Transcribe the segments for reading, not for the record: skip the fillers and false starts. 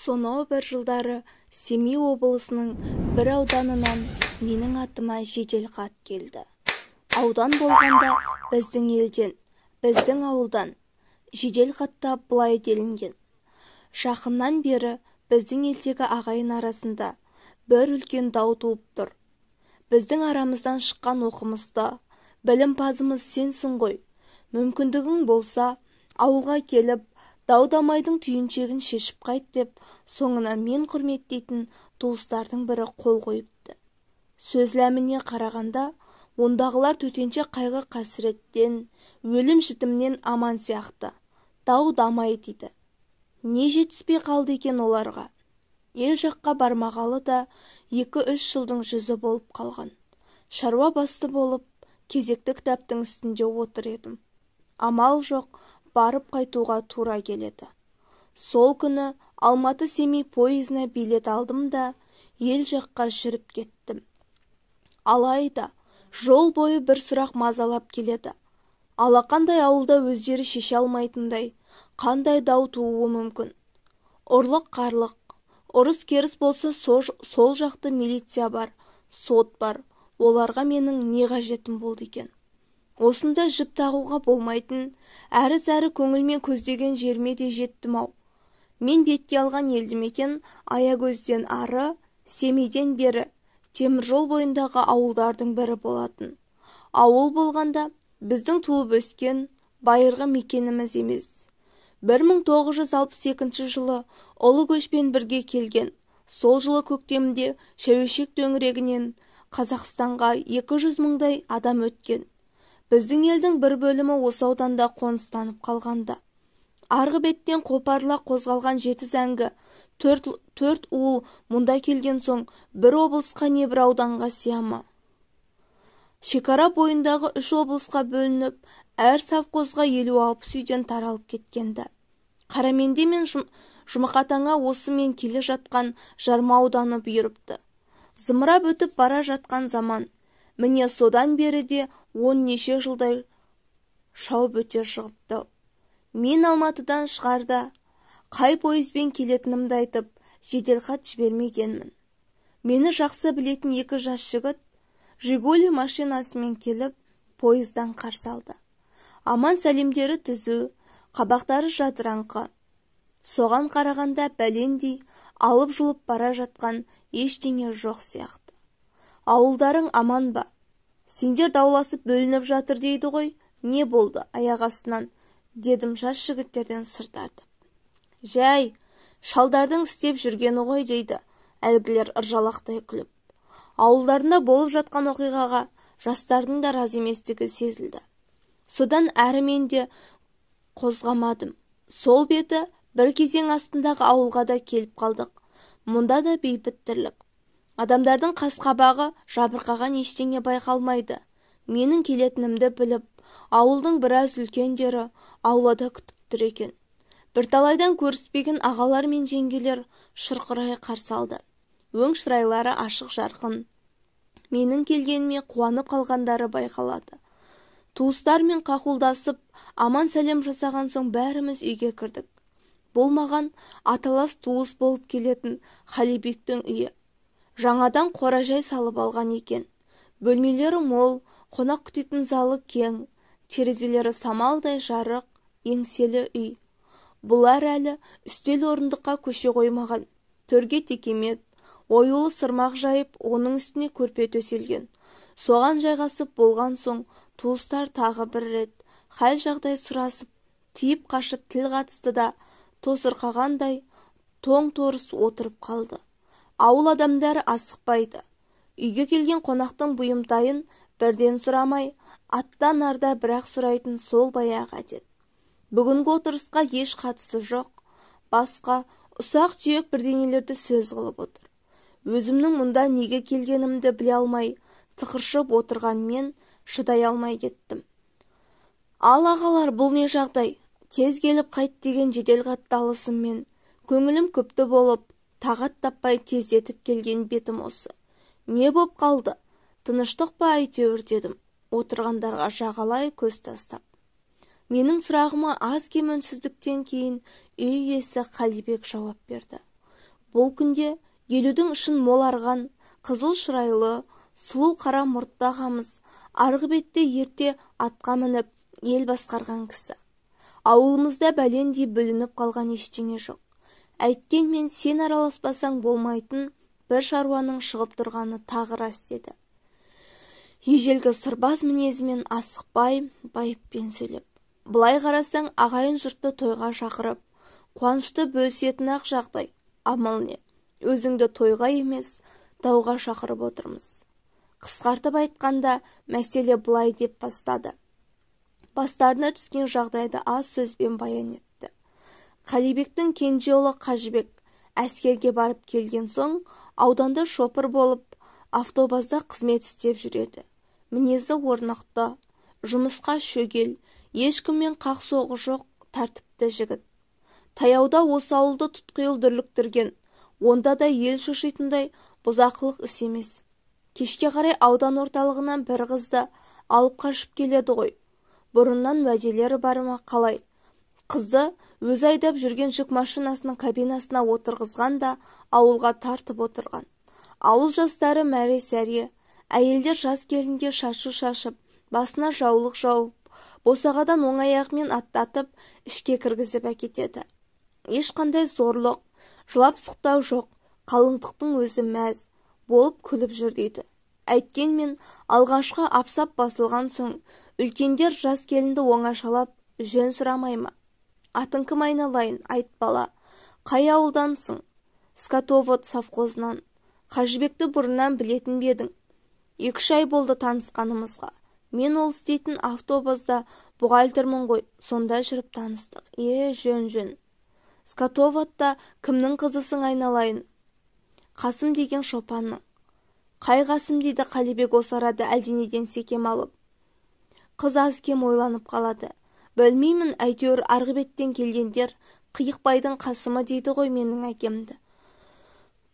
Сонау бір жылдары Семей облысының бір ауданынан менің атыма жеделхат келді. Аудан болғанда біздің елден, біздің ауылдан. Жеделхатта былай делінген: жақыннан бері біздің елдегі ағайын арасында бір үлкен дау туып тұр. Біздің арамыздан шыққан оқымысты, білімпазымыз сенсің ғой. Мүмкіндігің болса, ауылға келіп, дау-дамайдың түйіншегін шешіп қайт деп, соңына мен құрметтейтін туыстардың бірі қол қойыпты. Сөз ләміне қарағанда, ондағылар төтенше қайғы-қасіреттен, өлім-жітімнен аман сияқты. Дау-дамай дейді. Не жетіспей қалды екен оларға? Ел жаққа бармағалы да 2-3 жылдың жүзі болып қалған. Шаруа басты болып, кезекті кітаптың үстінде отыр едім. Амал жоқ, барып қайтуға тура келеді. Сол күні Алматы-Семей пойызына билет алдым да, ел жаққа жүріп кеттім. Алайда, жол бойы бір сұрақ мазалап келеді. Алақандай ауылда өздері шеше алмайтындай, қандай дау тууы мүмкін? Ұрлық-қарлық, ұрыс-керіс болса, сол жақты милиция бар, сот бар, оларға менің не қажетім болды екен? Осында жіп тағуға болмайтын, әрі-сәрі көңілмен көздеген жеріме де жеттім-ау. Мен бетке алған елді мекен Аягөзден ары, Семейден бері, теміржол бойындағы ауылдардың бірі болатын. Ауыл болғанда біздің туып өскен байырғы мекеніміз емес. 1962 жылы ұлы көшпен бірге келген, сол жылы көктемде Шәуешек төңірегінен Қазақстанға 200 мыңдай адам өткен. Біздің елдің бір бөлімі осы ауданда қоныстанып қалғанда. Арғы беттен қопарыла қозғалған жеті зәңгі, төрт уыл мұнда келген соң бір облысқа не бір ауданға сия ма? Шекара бойындағы 3 облысқа бөлініп, әр совхозға 50-60 үйден таралып кеткенді. Қараменде мен Жұмақатаңа осы мен келе жатқан Жарма ауданы бұйырыпты. Зымырап өтіп бара жатқан заман. Міне содан бері де 10 неше жылдай шауып өте шығыпты. Мен Алматыдан шығарда қай пойызбен келетінімді айтып, жеделхат жібермегенмін. Мені жақсы білетін екі жас жігіт Жигули машинасымен келіп, пойыздан қарсы алды. Аман сәлемдері түзу, қабақтары жадыраңқы. Соған қарағанда бәлендей алып-жұлып бара жатқан ештеңе жоқ сияқты. Ауылдарың аман ба? Сендер дауласып бөлініп жатыр дейді ғой, не болды аяқ астынан, дедім жас жігіттерден сыр тартып. Жай, шалдардың істеп жүргені ғой, дейді әлгілер ыржалақтай күліп. Ауылдарында болып жатқан оқиғаға жастардың да разы еместігі сезілді. Содан әрі мен де қозғамадым. Сол беті бір кезең астындағы ауылға да келіп қалдық. Мұнда да бейбіт тірлік. Адамдардың қас-қабағы жабырқаған ештеңе байқалмайды. Менің келетінімді біліп, ауылдың біраз үлкендері аулада күтіп тұр екен. Бірталайдан көріспеген ағалар мен жеңгелер шұрқырай қарсы алды. Өң шырайлары ашық жарқын. Менің келгеніме қуанып қалғандары байқалады. Туыстармен қақұлдасып, аман сәлем жасаған соң бәріміз үйге кірдік. Бұл маған аталас туыс болып келетін Халибектің үйі. Жаңадан қоражай салып алған екен. Бөлмелері мол, қонақ күтетін залы кең, терезелері самалдай жарық, еңселі үй. Бұлар әлі үстел орындыққа көше қоймаған. Төрге текемет, оюлы сырмақ жайып, оның үстіне көрпе төселген. Соған жайғасып болған соң, туыстар тағы бір рет хал жағдай сұрасып, тиіп қашып тіл қатысты да, тосырқағандай тоң-торыс отырып қалды. Ауыл адамдары асықпайды. Үйге келген қонақтың бұйымтайын бірден сұрамай, аттан арда бірақ сұрайтын сол баяғы әдет. Бүгінгі отырысқа еш қатысы жоқ, басқа ұсақ-түйек бірдеңелерді сөз қылып отыр. Өзімнің мұнда неге келгенімді біле алмай, тықыршып отырған мен шыдай алмай кеттім. Ал ағалар, бұл не жағдай? Тез келіп қайт деген жеделхатты алысыммен, көңілім күпті болып, тағат таппай тездетіп келген бетім осы. Не боп қалды? Тыныштық па әйтеуір, дедім, отырғандарға жағалай көз тастап. Менің сұрағыма аз-кем үнсіздіктен кейін үй иесі Қалибек жауап берді. Бұл күнде 50-дің ішін мол арған, қызыл шырайлы, сұлу қара мұртты ағамыз, арғы бетте ерте атқа мініп, ел басқарған кісі. Ауылымызда бәлендей бүлініп қалған ештеңе жоқ. Әйткенмен сен араласпасаң болмайтын бір шаруаның шығып тұрғаны тағы рас деді. Ежелгі сырбаз мінезімен асықпай, байыппен сөйлеп. Былай қарасаң, ағайын жұртты тойға шақырып, қуанышты бөлісетін-ақ жағдай. Амал не, өзіңді тойға емес, дауға шақырып отырмыз. Қысқартып айтқанда, мәселе былай деп бастады. Бастарына түскен жағдайды аз сөзбен баян етті. Қалибектің кенже ұлы Қажыбек әскерге барып келген соң, ауданда шопыр болып, автобазда қызмет істеп жүреді. Мінезі орнықты, жұмысқа шөгел, ешкіммен қақ-соғы жоқ, тәртіпті жігіт. Таяуда осы ауылды тұтқиыл дүрліктірген, онда да ел шошитындай бұзақылық іс емес. Кешке қарай аудан орталығынан бір қызды алып қашып келеді ғой. Бұрыннан уәделері бар ма қалай? Қызды өзі айдап жүрген жүк машинасының кабинасына отырғызған да ауылға тартып отырған. Ауыл жастары мәре-сәре, әйелдер жас келінге шашу шашып, басына жаулық жауып, босағадан оң аяғымен аттатып, ішке кіргізіп әкетеді. Ешқандай зорлық, жылап сұқтау жоқ, қалыңдықтың өзі мәз болып күліп жүр дейді. Әйткенмен алғашқы апсап басылған соң, үлкендер жас келінді оңашалап, жөн сұрамай ма? Атың кім айналайын, айт бала. Қай ауылдансың? Скотовод совхозынан. Қажыбекті бұрыннан білетін бе едің? 2-3 ай болды танысқанымызға. Мен ол істейтін автобазда бухгалтермін ғой, сонда жүріп таныстық. Жөн-жөн. Скотоводта кімнің қызысың айналайын? Қасым деген шопанның. Қай Қасым дейді Қалибек осы арада әлденеден секем алып. Қыз аз-кем ойланып қалады. Білмеймін, әйтеуір арғы беттен келгендер Қиықбайдың Қасымы дейді ғой менің әкемді.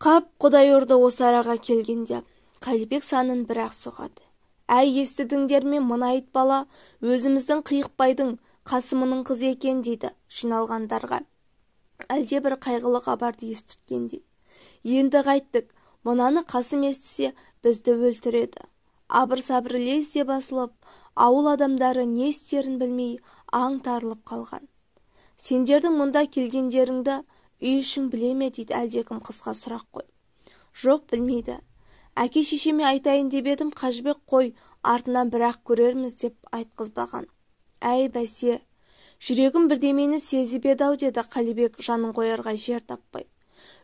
Қап, Құдай ұрды осы араға келгенде. Қалибек санын бір-ақ соғады. Әй, естідіңдер ме, мына айт бала, өзіміздің Қиықбайдың Қасымының қызы екен дейді жиналғандарға. Әлде бір қайғылы хабарды естірткендей. Енді қайттік, мынаны Қасым естісе, бізді өлтіреді. Абыр-сабыр лезде басылып, ауыл адамдары не істерін білмей аңтарылып қалған. Сендердің мұнда келгендеріңді үй ішің біле ме дейді әлдекім қызға сұрақ қойып. Жоқ, білмейді. Әке шешеме айтайын деп едім, Қажыбек қой, артынан бірақ көрерміз деп айтқызбаған. Әй, бәсе, жүрегім бірдемені сезіп еді-ау деді Қалибек жанын қоярға жер таппай.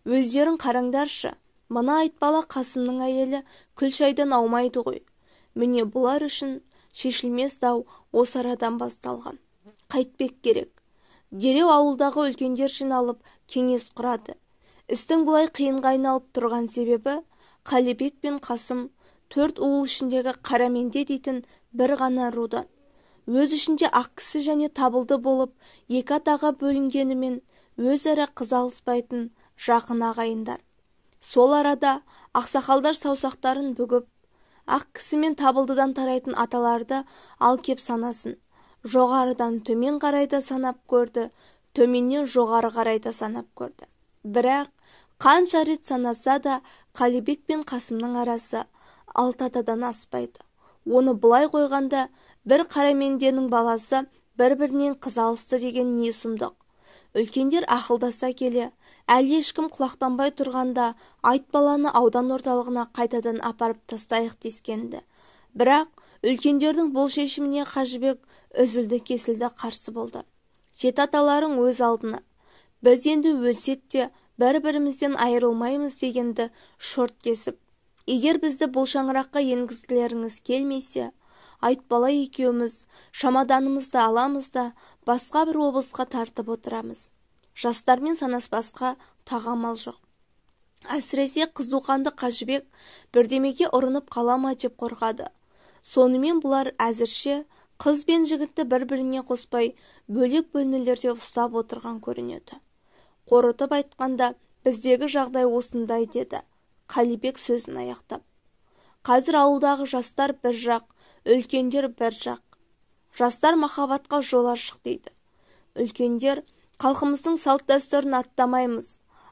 Өздерің қараңдаршы, мына айтбала Қасымның әйелі Күлшайдан аумайды ғой. Міне бұлар үшін шешілмес дау осы арадан басталған. Қайтпек керек. Дереу ауылдағы үлкендер жиналып кеңес құрады. Істің бұлай қиынға айналып тұрған себебі Қалибек пен Қасым 4 уыл ішіндегі Қараменде дейтін бір ғана рудан. Өз ішінде ақ кісі және табылды болып, екі атаға бөлінгенімен өзара қыз алыспайтын жақын ағайындар. Сол арада ақсақалдар саусақтарын бүгіп, ақ кісі мен табылдыдан тарайтын аталарды ал кеп санасын. Жоғарыдан төмен қарай да санап көрді, төменнен жоғары қарай да санап көрді. Бірақ қанша рет санаса да Қалибек пен Қасымның арасы 6 атадан аспайды. Оны былай қойғанда бір Қараменденің баласы бір-бірінен қыз алысты деген не сұмдық. Үлкендер ақылдаса келе, әлі ешкім құлақтанбай тұрғанда айтбаланы аудан орталығына қайтадан апарып тастайық дескенді. Бірақ үлкендердің бұл шешіміне Қажыбек үзілді-кесілді қарсы болды. Жеті аталарың өз алдына. Біз енді өлсек те бір-бірімізден айырылмаймыз дегенді шорт кесіп. Егер бізді бұл шаңыраққа енгізгілеріңіз келмесе, айтбала екеуміз шамаданымызды аламыз да басқа бір облысқа тартып отырамыз. Жастармен санаспасқа тағы амал жоқ. Әсіресе қызуқанды Қажыбек бірдемеге ұрынып қала ма деп қорқады. Сонымен бұлар әзірше қыз бен жігітті бір-біріне қоспай бөлек бөлмелерде ұстап отырған көрінеді. Қорытып айтқанда, біздегі жағдай осындай деді Қалибек сөзін аяқтап. Қазір ауылдағы жастар бір жақ, үлкендер бір жақ. Жастар махаббатқа жол ашық дейді. Үлкендер халқымыздың салт дәстүрін аттамаймыз,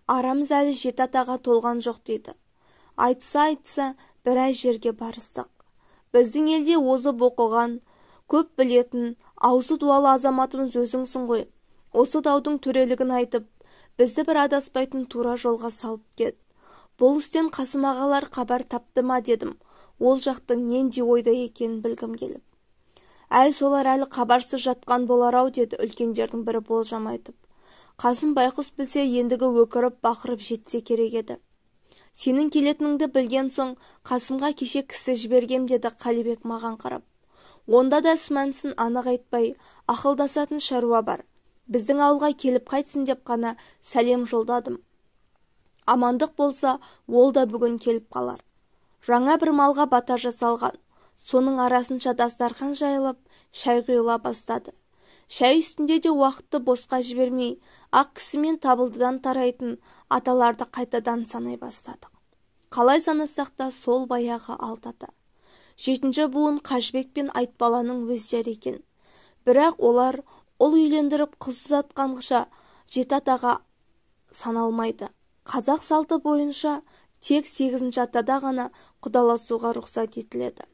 Арамыз әлі жеті атаға толған жоқ дейді. Айтса-айтса, біраз жерге барыстық. Біздің елде озып оқыған, көп білетін, аузы дуалы азаматымыз өзіңсің ғой. Осы даудың төрелігін айтып, бізді бір адаспайтын тура жолға салып кет. Бұл істен Қасым ағалар хабар тапты ма дедім. Ол жақтың нендей ойда екенін білгім келіп. Әй, солар әлі хабарсыз жатқан болар-ау деді үлкендердің бірі болжам айтып. Қасым байқұс білсе, ендігі өкіріп бақырып жетсе керек еді. Сенің келетініңді білген соң Қасымға кеше кісі жібергем деді Қалибек маған қарап. Онда да іс мәнісін анық айтпай, ақылдасатын шаруа бар. Біздің ауылға келіп қайтсын деп қана сәлем жолдадым. Амандық болса, ол да бүгін келіп қалар. Жаңа бір малға бата жасалған. Соның арасынша дастархан жайылып, шай құйыла бастады. Шай үстінде де уақытты босқа жібермей, ақ кісі мен табылдыдан тарайтын аталарды қайтадан санай бастадық. Қалай санасақ та сол баяғы алты ата. Жетінші буын Қажыбек пен Айтбаланың өздері екен. Бірақ олар ұл үйлендіріп қыз ұзатқанша жеті атаға саналмайды. Қазақ салты бойынша тек 8-ші атада ғана құдаласуға рұқсат етіледі.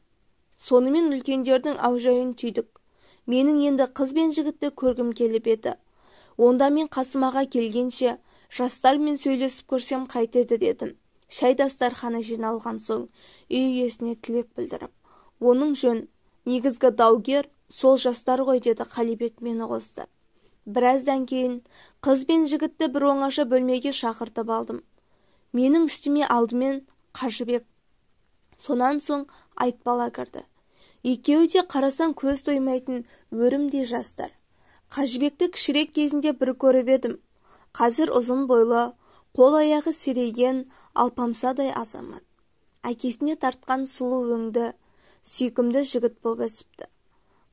Сонымен үлкендердің әужайын түйдік. Менің енді қыз бен жігітті көргім келіп еді. Онда мен Қасым аға келгенше жастармен сөйлесіп көрсем қайтеді дедім. Шай дастарханы жиналған соң үй иесіне тілек білдіріп. Оның жөн, негізгі даугер сол жастар ғой деді Қалибек мені қосты. Біраздан кейін қыз бен жігітті бір оңаша бөлмеге шақыртып алдым. Менің үстіме алдымен Қажыбек, сонан соң Айтбала кірді. Екеуі де қарасаң көз тоймайтын өрімдей жастар. Қажыбекті кішірек кезінде бір көріп едім. Қазір ұзын бойлы, қол аяғы серейген алпамсадай азамат. Әкесіне тартқан сұлу өңді, сүйкімді жігіт боп өсіпті.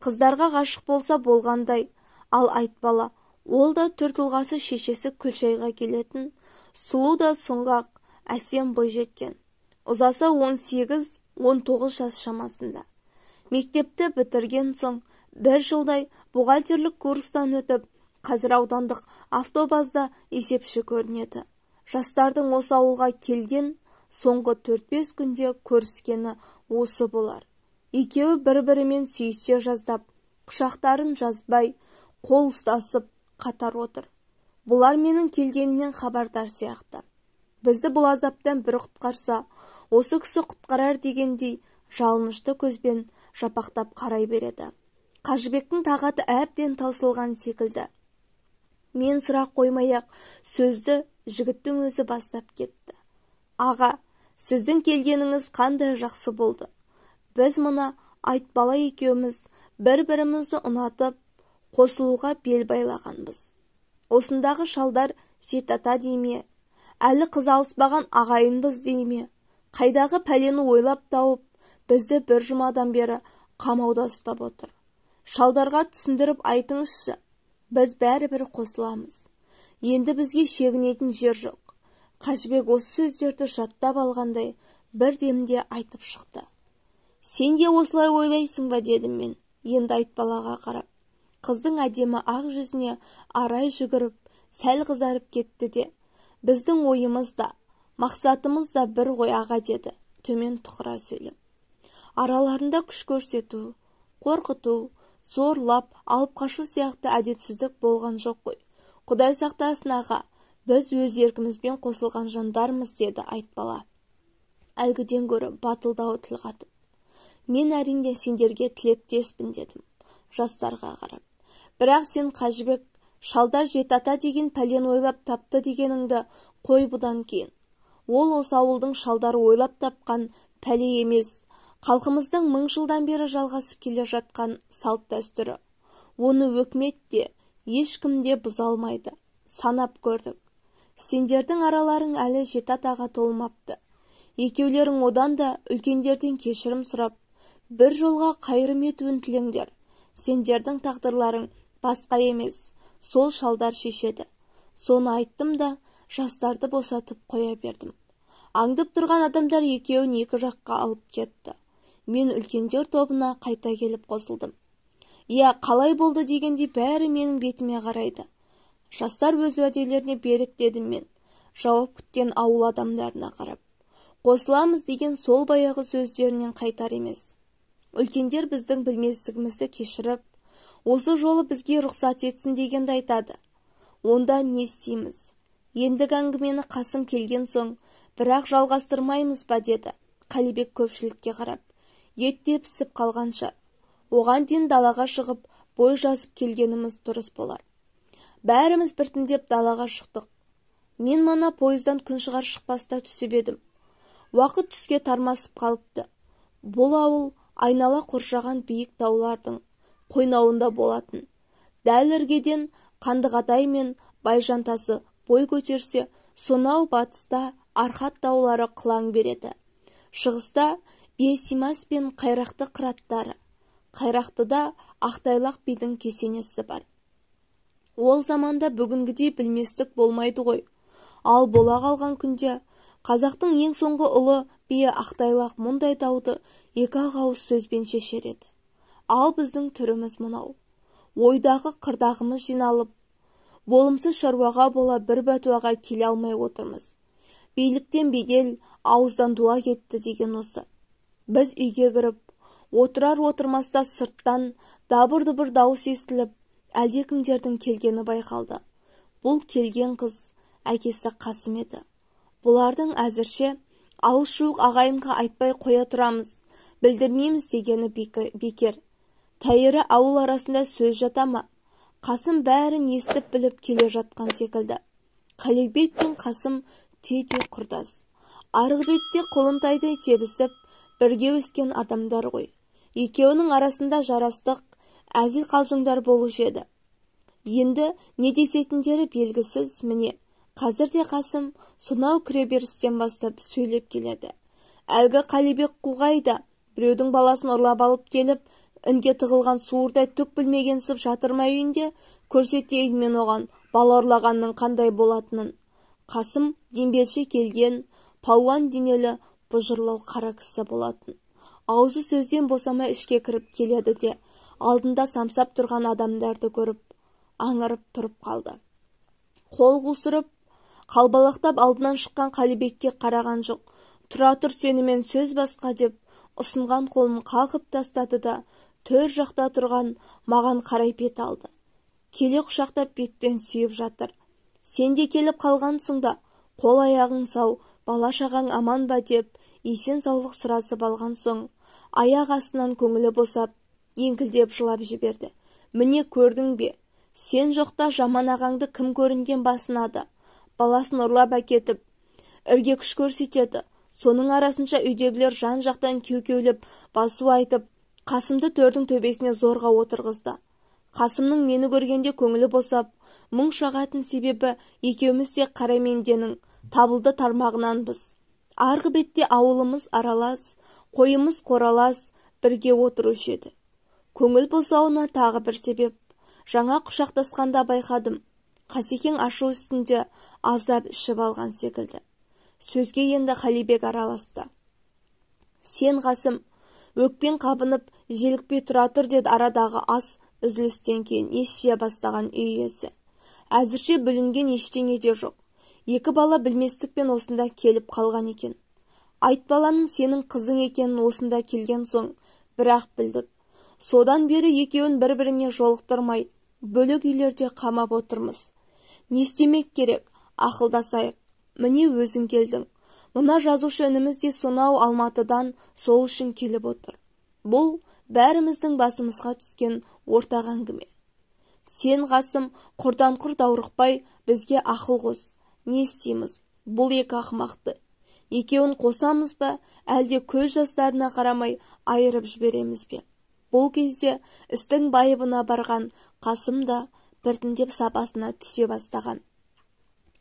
Қыздарға ғашық болса болғандай, ал Айтбала, ол да түр-тұлғасы шешесі Күлшайға келетін, сұлу да сұңғақ, әсем бойжеткен. Ұзаса 18-19 жас шамасында. Мектепті бітірген соң бір жылдай бухгалтерлік курстан өтіп, қазір аудандық автобазда есепші көрінеді. Жастардың осы ауылға келген соңғы 4-5 күнде көріскені осы болар. Екеуі бір-бірімен сүйісе жаздап, құшақтарын жазбай, қол ұстасып қатар отыр. Бұлар менің келгенімнен хабардар сияқты. Бізді бұл азаптан бір құтқарса, осы кісі құтқарар дегендей жалынышты көзбен жапақтап қарай береді. Қажыбектің тағаты әбден таусылған секілді. Мен сұрақ қоймай-ақ сөзді жігіттің өзі бастап кетті. Аға, сіздің келгеніңіз қандай жақсы болды. Біз мына Айтбала екеуміз бір-бірімізді ұнатып, қосылуға бел байлағанбыз. Осындағы шалдар жеті ата дей ме, әлі қыз алыспаған ағайынбыз дей ме, қайдағы пәлені ойлап тауып, бізді бір жұмадан бері қамауда ұстап отыр. Шалдарға түсіндіріп айтыңызшы, біз бәрібір қосыламыз. Енді бізге шегінетін жер жоқ. Қажыбек осы сөздерді жаттап алғандай бір демде айтып шықты. Сен де осылай ойлайсың ба дедім мен, енді Айтбалаға қарап. Қыздың әдемі ақ жүзіне арай жүгіріп, сәл қызарып кетті де, біздің ойымыз да, мақсатымыз да бір ғой аға деді, төмен тұқыра сөйлеп. Араларында күш көрсету, қорқыту, зорлап, алып қашу сияқты әдепсіздік болған жоқ қой. Құдай сақтасын аға, біз өз еркімізбен қосылған жандармыз деді Айтбала. Әлгіден гөрі батылдау тіл қатып. Мен әрине сендерге тілектеспін дедім, жастарға қарап. Бірақ сен Қажыбек, шалдар жеті ата деген пәлен ойлап тапты дегеніңді қой бұдан кейін. Ол осы ауылдың шалдары ойлап тапқан пәле емес, халқымыздың мың жылдан бері жалғасып келе жатқан салт дәстүрі. Оны өкімет те, ешкім де бұза алмайды. Санап көрдік. Сендердің араларың әлі жеті атаға толмапты. Екеулерің одан да үлкендерден кешірім сұрап, бір жолға қайырым етуін тілеңдер. Сендердің тағдырларың басқа емес, сол шалдар шешеді. Соны айттым да, жастарды босатып қоя бердім. Аңдып тұрған адамдар екеуін екі жаққа алып кетті. Мен үлкендер тобына қайта келіп қосылдым. Иә, қалай болды дегендей бәрі менің бетіме қарайды. Жастар өз уәделеріне берік дедім мен. жауап күткен ауыл адамдарына қарап. Қосыламыз деген сол баяғы сөздерінен қайтар емес. Үлкендер біздің білместігімізді кешіріп, осы жолы бізге рұқсат етсін дегенді айтады. Онда не істейміз? Ендігі әңгімені Қасым келген соң, бірақ жалғастырмаймыз ба, деді Қалибек көпшілікке қарап. Ет те пісіп қалғанша. Оған дейін далаға шығып, бой жазып келгеніміз дұрыс болар. Бәріміз біртіндеп далаға шықтық. Мен мана пойыздан күн шығар шықпаста түсіп едім. Уақыт түске тармасып қалыпты. Бұл ауыл айнала қоршаған биік таулардың қойнауында болатын. Дәл іргеден Қандығатай мен Байжантасы бой көтерсе, сонау батыста Арқат таулары қылаң береді. Шығыста Биесимас пен Қайрақты қыраттары. Қайрақтыда Ақтайлақ бидің кесенесі бар. Ол заманда бүгінгідей білместік болмайды ғой. Ал бола қалған күнде қазақтың ең соңғы ұлы биі Ақтайлақ мұндай дауды екі-ақ ауыз сөзбен шешер еді. Ал біздің түріміз мынау. Ойдағы қырдағымыз жиналып, болымсыз шаруаға бола бір бәтуаға келе алмай отырмыз. Биліктен бедел, ауыздан дуа кетті деген осы. Біз үйге кіріп, отырар отырмаста сырттан дабыр-дұбыр дауыс естіліп, әлдекімдердің келгені байқалды. Бұл келген қыз әкесі Қасым еді. Бұлардың әзірше алыс-жуық ағайынға айтпай қоя тұрамыз, білдірмейміз дегені бекер. Тәйірі ауыл арасында сөз жата ма? Қасым бәрін естіп біліп келе жатқан секілді. Қалибек пен Қасым түйдей құрдас. Арғы бетте құлынтайдай тебісіп, бірге өскен адамдар ғой. Екеуінің арасында жарастық, әзіл қалжыңдар болушы еді. Енді не десетіндері белгісіз, міне, қазір де Қасым сонау кіреберістен бастап сөйлеп келеді. Әлгі Қалибек қуғайда, біреудің баласын ұрлап алып келіп, інге тығылған суырдай түк білмегенсіп жатыр ма үйінде, көрсетейін мен оған бала ұрлағанның қандай болатынын. Қасым дембелше келген, палуан денелі, бұжырлау қара кісі болатын. Аузы сөзден босамай ішке кіріп келеді де, алдында самсап тұрған адамдарды көріп, аңырып тұрып қалды. Қол қусырып, қалбалақтап алдынан шыққан Қалибекке қараған жоқ. Тұра тұр сенімен сөз басқа деп, ұсынған қолын қағып тастады да, төр жақта тұрған маған қарай бет алды. Келе құшақтап беттен сүйіп жатыр. Сен де келіп қалғансың ба? Қол аяғың сау, бала шағаң аман ба деп, есен саулық сұрасып алған соң, аяқ астынан көңілі босап, еңкілдеп жылап жіберді. Міне көрдің бе? Сен жоқта жаман ағаңды кім көрінген басынады? Баласын ұрлап әкетіп, ірге күш көрсетеді. Соның арасынша үйдегілер жан-жақтан кеу-кеулеп басу айтып, Қасымды төрдің төбесіне зорға отырғызды. Қасымның мені көргенде көңілі босап, мұң шағатын себебі екеуміз де Қараменденің табылды тармағынанбыз. Арғы бетте ауылымыз аралас, қойымыз қоралас, бірге отырушы еді. Көңіл босауына тағы бір себеп. Жаңа құшақтасқанда байқадым. Қасекең ашу үстінде аздап ішіп алған секілді. Сөзге енді Қалибек араласты. Сен, Қасым, өкпен қабынып, желікпей тұра тұр, деді арадағы ас үзілістен кейін ес жия бастаған үй иесі. Әзірше бүлінген ештеңе де жоқ. Екі бала білместікпен осында келіп қалған екен. Айтбаланың сенің қызың екенін осында келген соң бірақ білдік. Содан бері екеуін бір-біріне жолықтырмай, бөлек үйлерде қамап отырмыз. Не істемек керек, ақылдасайық. Міне өзің келдің. Мына жазушы ініміз де сонау Алматыдан сол үшін келіп отыр. Бұл бәріміздің басымызға түскен ортақ әңгіме. Сен, Қасым, құрдан құр даурықпай бізге ақыл қос. Не істейміз? Бұл екі ақымақты. Екеуін қосамыз ба, әлде көз жастарына қарамай айырып жібереміз бе? Бұл кезде істің байыбына барған Қасым да біртіндеп сапасына түсе бастаған.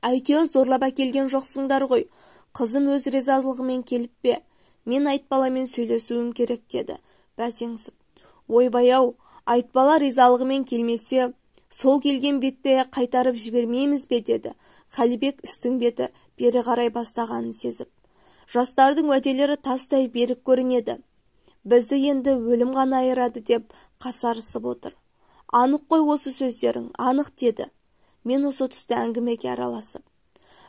Әйтеуір зорлап әкелген жоқсыңдар ғой. Қызым өз ризалығымен келіп пе? Мен Айтбаламен сөйлесуім керек, деді бәсеңсіп. Ойбай-ау, Айтбала ризалығымен келмесе, сол келген бетте қайтарып жібермейміз бе, деді Қалибек істің беті бері қарай бастағанын сезіп. Жастардың уәделері тастай берік көрінеді. Бізді енді өлім ғана айырады деп қасарысып отыр. Анық қой осы сөздерің, анық, деді. Мен осы тұста әңгімеге араласып.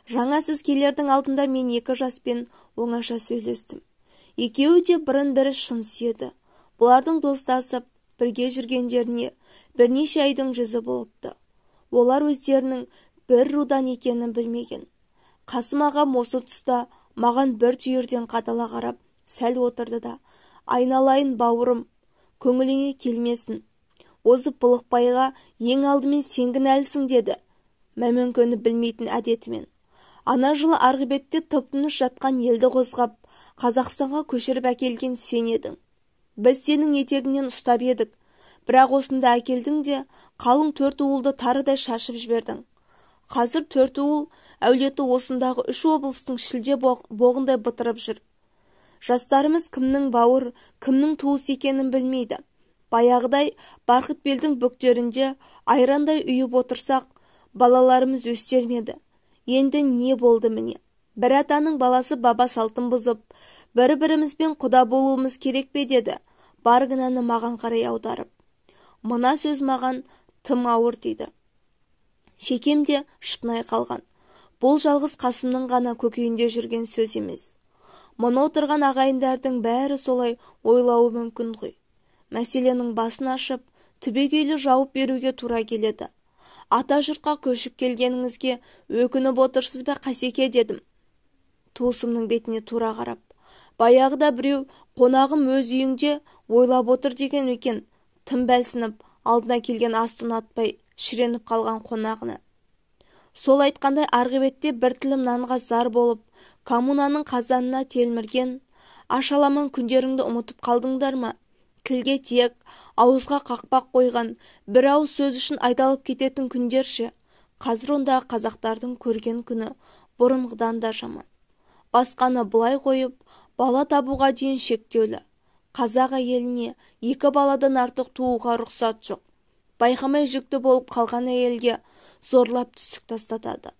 Жаңа сіз келердің алдында мен екі жаспен оңаша сөйлестім. Екеуі де бірін-бірі шын сүйеді. Бұлардың достасып, бірге жүргендеріне бірнеше айдың жүзі болыпты. Олар өздерінің бір рудан екенін білмеген. Қасым ағам осы тұста маған бір түйірден қадала қарап сәл отырды да, айналайын бауырым, көңіліңе келмесін. Осы Былықбайға ең алдымен сен кінәлісің деді, мәмөңкені білмейтін әдетімен. Ана жылы арғы бетте тып-тыныш жатқан елді қозғап, Қазақстанға көшіріп әкелген сен едің. Біз сенің етегіңнен ұстап едік, бірақ осында әкелдің де қалың төрт уылды тарыдай шашып жібердің. Қазір төрт уыл әулеті осындағы 3 облыстың шілде боғындай бытырып жүр. Жастарымыз кімнің бауыр, кімнің туыс екенін білмейді. Баяғыдай барқыт белдің бөктерінде айрандай үйіп отырсақ, балаларымыз өстермеді. Енді не болды міне? Бір атаның баласы баба салтын бұзып, бір-бірімізбен құда болуымыз керек пе деді, бар кінәні маған қарай аударып. Мына сөз маған тым ауыр тиді. Шекем де шытынай қалған. Бұл жалғыз Қасымның ғана көкейінде жүрген сөз емес. Мұны отырған ағайындардың бәрі солай ойлауы мүмкін ғой. Мәселенің басын ашып, түбегейлі жауап беруге тура келеді. Ата жұртқа көшіп келгеніңізге өкініп отырсыз ба, Қасеке дедім. Туысымның бетіне тура қарап. Баяғыда біреу қонағым өз үйіңде ойлап отыр деген екен, тым бәлсініп, алдына келген асты ұнатпай, шіреніп қалған қонағына. Сол айтқандай арғы бетте бір тілім нанға зар болып, коммунаның қазанына телмірген, аш аламан күндеріңді ұмытып қалдыңдар ма? Тілге тиек, ауызға қақпақ қойған, бір ауыз сөз үшін айдалып кететін күндерше. Қазір ондағы қазақтардың көрген күні бұрынғыдан да жаман. Басқаны былай қойып, бала табуға дейін шектеулі. Қазақ әйеліне 2 баладан артық тууға рұқсат жоқ. Байқамай жүкті болып қалған әйелге зорлап түсік тастатады.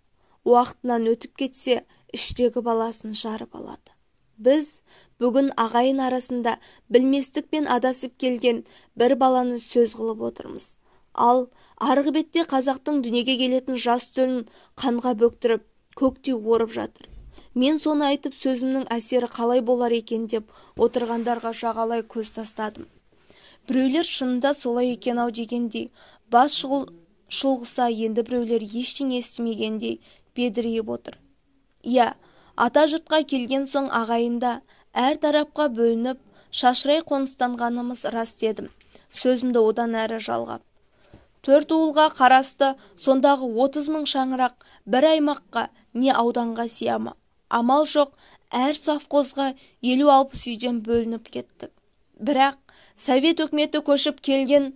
Уақытынан өтіп кетсе, іштегі баласын жарып алады. Біз бүгін ағайын арасында білместікпен адасып келген бір баланы сөз қылып отырмыз. Ал арғы бетте қазақтың дүниеге келетін жас төлін қанға бөктіріп, көктей орып жатыр. Мен соны айтып сөзімнің әсері қалай болар екен деп отырғандарға жағалай көз тастадым. Біреулер шынында солай екен ау дегендей, бас шұлғыса, енді біреулер ештеңе естімегендей бедірейіп отыр. Иә, ата жұртқа келген соң ағайында әр тарапқа бөлініп, шашырай қоныстанғанымыз рас дедім, сөзімді одан әрі жалғап. Төрт уылға қарасты сондағы 30 мың шаңырақ бір аймаққа не ауданға сия ма? Амал жоқ, әр совхозға 50-60 үйден бөлініп кеттік. Бірақ Совет өкіметі көшіп келген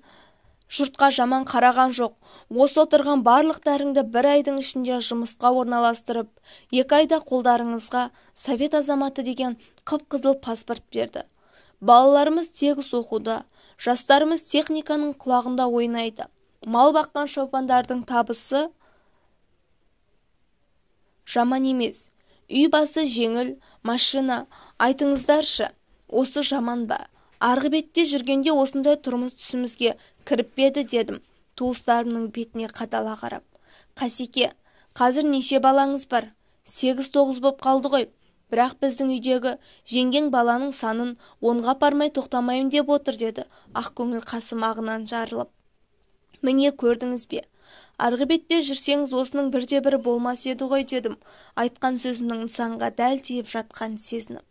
жұртқа жаман қараған жоқ. Осы отырған барлықтарыңды бір айдың ішінде жұмысқа орналастырып, 2 айда қолдарыңызға Совет азаматы деген қып-қызыл паспорт берді. Балаларымыз тегіс оқуда, жастарымыз техниканың құлағында ойнайды. Мал баққан шопандардың табысы жаман емес. Үй басы жеңіл, машина, айтыңыздаршы, осы жаман ба? Арғы бетте жүргенде осындай тұрмыс түсімізге кіріп пе еді дедім, туыстарымның бетіне қадала қарап. Қасеке, қазір неше балаңыз бар? 8-9 боп қалды ғой. Бірақ біздің үйдегі жеңгең баланың санын 10-ға апармай тоқтамайын деп отыр деді ақкөңіл Қасым ағынан жарылып. Міне көрдіңіз бе? Арғы бетте жүрсеңіз осының бірде-бірі болмас еді ғой дедім, айтқан сөзімнің нысанға дәл тиіп жатқанын сезініп.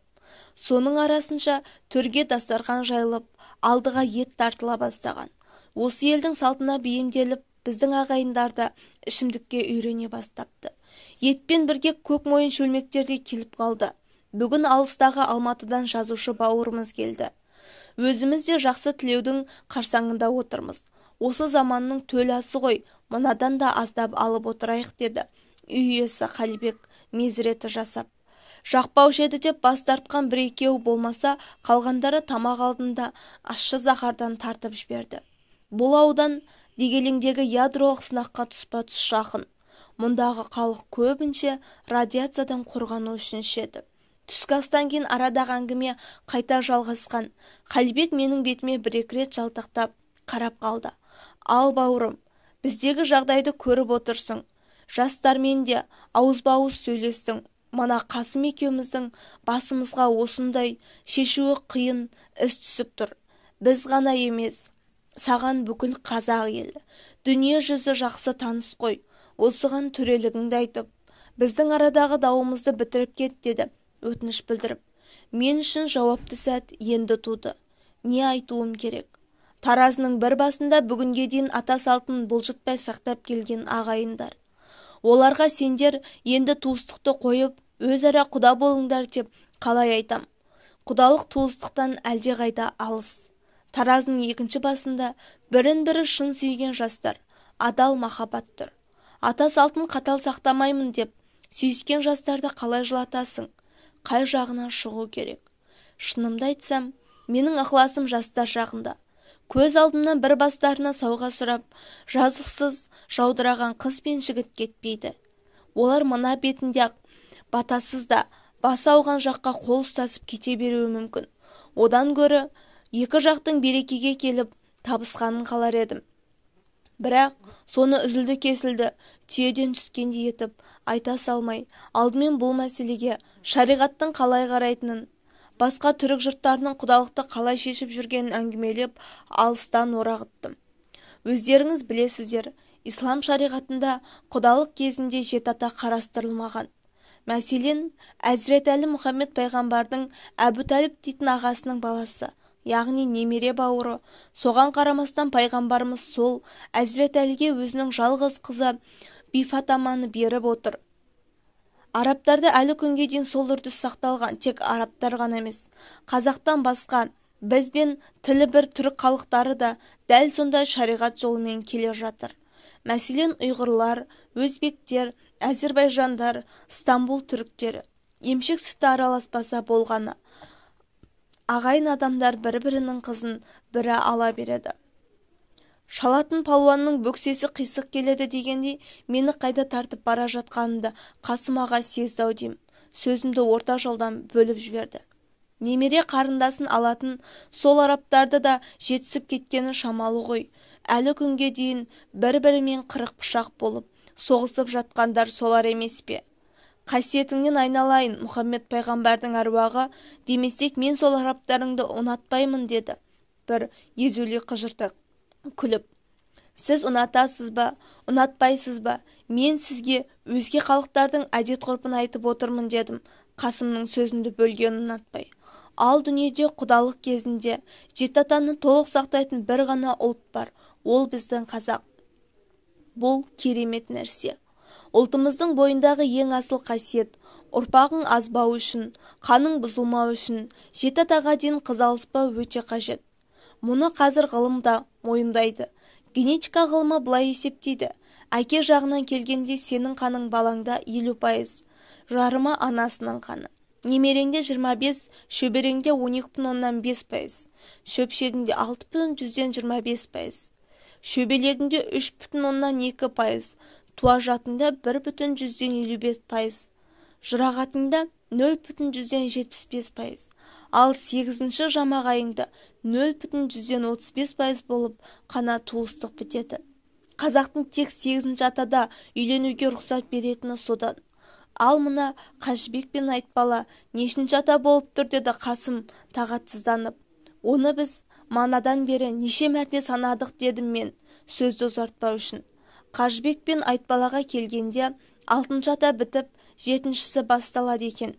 Соның арасынша төрге дастархан жайылып, алдыға ет тартыла бастаған. Осы елдің салтына бейімделіп, біздің ағайындар да ішімдікке үйрене бастапты. Етпен бірге көк мойын шөлмектер де келіп қалды. Бүгін алыстағы Алматыдан жазушы бауырымыз келді. Өзіміз де жақсы тілеудің қарсаңында отырмыз. Осы заманның төл асы ғой, мынадан да аздап алып отырайық деді үй иесі Қалибек мезіреті жасап. Жақпаушы еді деп бас тартқан бір-екеуі болмаса, қалғандары тамақ алдында ащы заһардан тартып жіберді. Бұл аудан Дегелеңдегі ядролық сынаққа тұспа-тұс жақын. Мұндағы халық көбінше радиациядан қорғану үшін ішеді. Түскі астан кейін арадағы әңгіме қайта жалғасқан. Қалибек менің бетіме бір-екі рет жалтақтап қарап қалды. Ал бауырым, біздегі жағдайды көріп отырсың. Жастармен де ауызба-ауыз сөйлестің. Мына Қасым екеуміздің басымызға осындай шешуі қиын іс түсіп тұр. Біз ғана емес, саған бүкіл қазақ елі, дүние жүзі жақсы таныс қой. Осыған төрелігіңді айтып, біздің арадағы дауымызды бітіріп кет, деді өтініш білдіріп. Мен үшін жауапты сәт енді туды. Не айтуым керек? Таразының бір басында бүгінге дейін ата салтын бұлжытпай сақтап келген ағайындар. Оларға сендер енді туыстықты қойып, өзара құда болыңдар деп қалай айтам? Құдалық туыстықтан әлдеқайда алыс. Таразының екінші басында бірін-бірі шын сүйген жастар, адал махаббат тұр. Ата салтын қатал сақтамаймын деп, сүйіскен жастарды қалай жылатасың? Қай жағынан шығу керек? Шынымды айтсам, менің ықыласым жастар жағында. Көз алдымнан бір бастарына сауға сұрап, жазықсыз жаудыраған қыз бен жігіт кетпейді. Олар мына бетінде ақ батасыз да басы ауған жаққа қол ұстасып кете беруі мүмкін. Одан гөрі екі жақтың берекеге келіп табысқанын қалар едім. Бірақ соны үзілді-кесілді түйеден түскендей етіп айта салмай, алдымен бұл мәселеге шариғаттың қалай қарайтынын, басқа түрік жұрттарының құдалықты қалай шешіп жүргенін әңгімелеп алыстан орағыттым. Өздеріңіз білесіздер, ислам шариғатында құдалық кезінде жеті ата қарастырылмаған. Мәселен, Әзірет Әлі Мұхаммед пайғамбардың Әбу Тәліп дейтін ағасының баласы, яғни немере бауыры. Соған қарамастан пайғамбарымыз сол Әзірет Әліге өзінің жалғыз қызы Бифатаманы беріп отыр. Арабтарда әлі күнге дейін сол үрдіс сақталған, тек арабтар ғана емес. Қазақтан басқа бізбен тілі бір түрік халықтары да дәл сондай шариғат жолымен келе жатыр. Мәселен, ұйғырлар, өзбектер, әзербайжандар, Стамбул түріктері. Емшек сүті араласпаса болғаны. Ағайын адамдар бір-бірінің қызын бірі ала береді. Шалатын палуанның бөксесі қисық келеді дегендей, мені қайда тартып бара жатқанымды Қасым аға сезді ау деймін. Сөзімді орта жолдан бөліп жіберді. Немере қарындасын алатын сол арабтарды да жетісіп кеткені шамалы ғой. Әлі күнге дейін бір-бірімен қырық пышақ болып, соғысып жатқандар солар емес пе? Қасиетіңнен айналайын, Мұхаммед пайғамбардың әруағы демесек, мен сол арабтарыңды ұнатпаймын, деді бір езулей қыжырта күліп. Сіз ұнатасыз ба, ұнатпайсыз ба, мен сізге өзге халықтардың әдет-ғұрпын айтып отырмын, дедім Қасымның сөзімді бөлгенін ұнатпай. Ал дүниеде құдалық кезінде жеті атаны толық сақтайтын бір ғана ұлт бар, ол біздің қазақ. Бұл керемет нәрсе. Ұлтымыздың бойындағы ең асыл қасиет, ұрпағың азбау үшін, қаның бұзылмау үшін, жеті атаға дейін қыз алыспау өте қажет. Мұны қазір ғылым да мойындайды. Генетика ғылымы былай есептейді. Әке жағынан келгенде сенің қаның балаңда 50%, жарымы анасының қаны. Немереңде 25, шөбереңде 12,5%, шөпшегіңде 6,25%, шөбелегіңде 3,2%, туажатыңда 1,55%, жұрағатыңда 0,75%, ал 8-ші жамағайыңда 0,35% болып қана туыстық бітеді. Қазақтың тек 8-ші атада үйленуге рұқсат беретіні содан. Ал мына Қажыбек пен Айтбала нешінші ата болып тұр, деді Қасым тағатсызданып. Оны біз манадан бері неше мәрте санадық, дедім мен сөзді ұзартпау үшін. Қажыбек пен Айтбалаға келгенде 6-шы ата бітіп, 7-шісі басталады екен.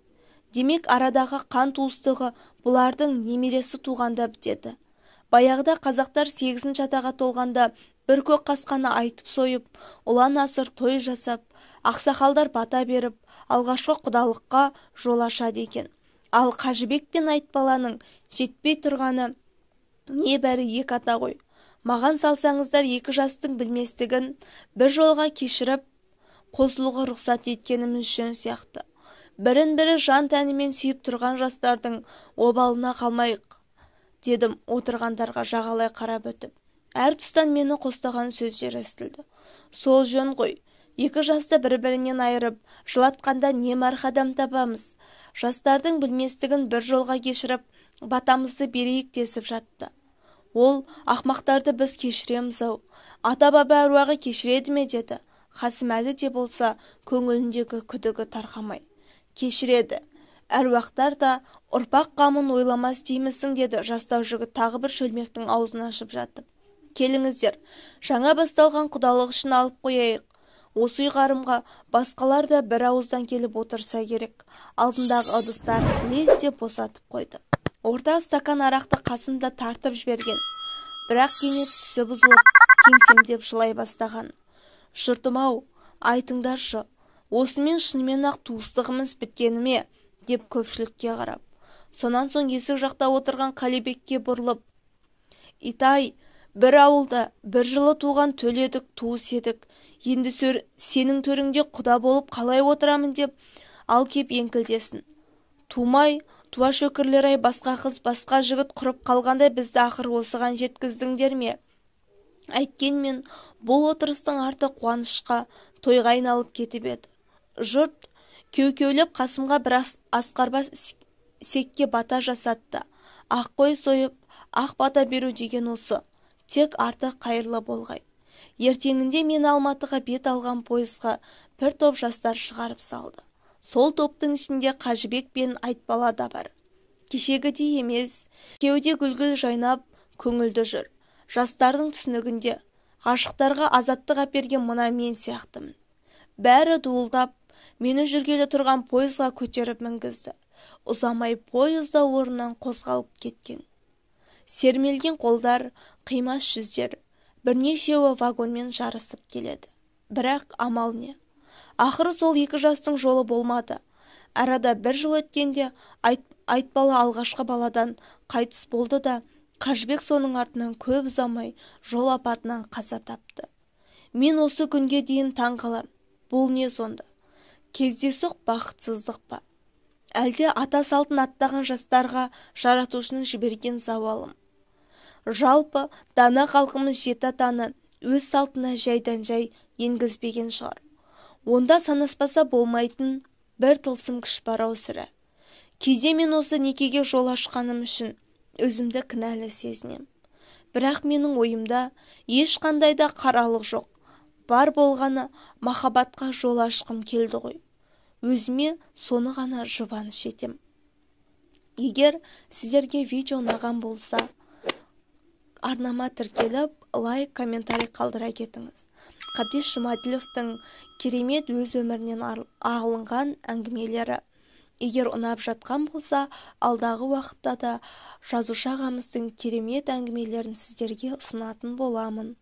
Демек, арадағы қан туыстығы бұлардың немересі туғанда бітеді. Баяғыда қазақтар 8-ші атаға толғанда бір көк қасқаны айтып сойып, ұлан асыр той жасап, ақсақалдар бата беріп, алғашқы құдалыққа жол ашады екен. Ал Қажыбек пен Айтбаланың жетпей тұрғаны небәрі 2 ата ғой. Маған салсаңыздар, екі жастың білместігін бір жолға кешіріп, қосылуға рұқсат еткеніміз жөн сияқты. Бірін-бірі жан тәнімен сүйіп тұрған жастардың обалына қалмайық, дедім отырғандарға жағалай қарап өтіп. Әр тұстан мені қостаған сөздер естілді. Сол жөн ғой, екі жасты бір-бірінен айырып, жылатқанда не мархадам табамыз. Жастардың білместігін бір жолға кешіріп, батамызды берейік десіп жатты. Ол ақмақтарды біз кешіреміз ау, ата-баба әруағы кешіреді ме, деді Қасым әлі де болса көңіліндегі күдігі тарқамай. Кешіреді. Әруақтар да ұрпақ қамын ойламас деймісің, деді жастау жігіт тағы бір шөлмектің аузын ашып жатып. Келіңіздер, жаңа басталған құдалық үшін алып қояйық. Осы ұйғарымға басқалар да бір ауыздан келіп отырса керек. Алдындағы ыдыстар лезде босатып қойды. Орта стакан арақты Қасым да тартып жіберген. Бірақ кенет түсі бұзылып, кеңсемдеп жылай бастаған. Жұртым-ау, айтыңдаршы, осымен шынымен-ақ туыстығымыз біткені ме, деп көпшілікке қарап. Сонан соң есік жақта отырған Қалибекке бұрылып, Итай, бір ауылда, бір жылы туған төл едік, туыс едік, енді сенің төріңде құда болып қалай отырамын деп ал кеп еңкілдесін. Тумай, туа шөкірлер-ай, басқа қыз, басқа жігіт құрып қалғандай бізді ақыры осыған жеткіздіңдер ме? Әйткенмен бұл отырыстың арты қуанышқа, тойға айналып кетіп еді. Жұрт кеу-кеулеп Қасымға бір асқарбас секке бата жасатты. Ақ қой сойып, ақ бата беру деген осы. Тек арты қайырлы болғай. Ертеңінде мені Алматыға бет алған пойызға бір топ жастар шығарып салды. Сол топтың ішінде Қажыбек пен Айтбала да бар. Кешегідей емес, кеуде гүлгүл жайнап, көңілді жүр. Жастардың түсінігінде ғашықтарға азаттық әперген мына мен сияқтымын. Бәрі дуылдап, мені жүргелі тұрған пойызға көтеріп мінгізді. Ұзамай пойыз да орнынан қозғалып кеткен. Сермелген қолдар, қимас жүздер, бірнешеуі вагонмен жарысып келеді. Бірақ амал не? Ақыры сол екі жастың жолы болмады. Арада бір жыл өткенде Айтбала алғашқы баладан қайтыс болды да, Қажыбек соның артынан көп ұзамай жол апатынан қаза тапты. Мен осы күнге дейін таң қалам. Бұл не сонда? Кездейсоқ бақытсыздық па? Әлде ата салтын аттаған жастарға жаратушының жіберген зауалым? Жалпы, дана халқымыз жеті атаны өз салтына жайдан-жай енгізбеген шығар. Онда санаспаса болмайтын бір тылсым күш бар-ау сірә. Кейде мен осы некеге жол ашқаным үшін өзімді кінәлі сезінем. Бірақ менің ойымда ешқандай да қаралық жоқ. Бар болғаны махаббатқа жол ашқым келді ғой. Өзіме соны ғана жұбаныш етем. Егер сіздерге видео ұнаған болса, арнама тіркеліп, лайк, комментарий қалдыра кетіңіз. Қабдеш Жұмаділовтің керемет өз өмірінен алынған әңгімелері. Егер ұнап жатқан болса, алдағы уақытта да жазушы ағамыздың керемет әңгімелерін сіздерге ұсынатын боламын.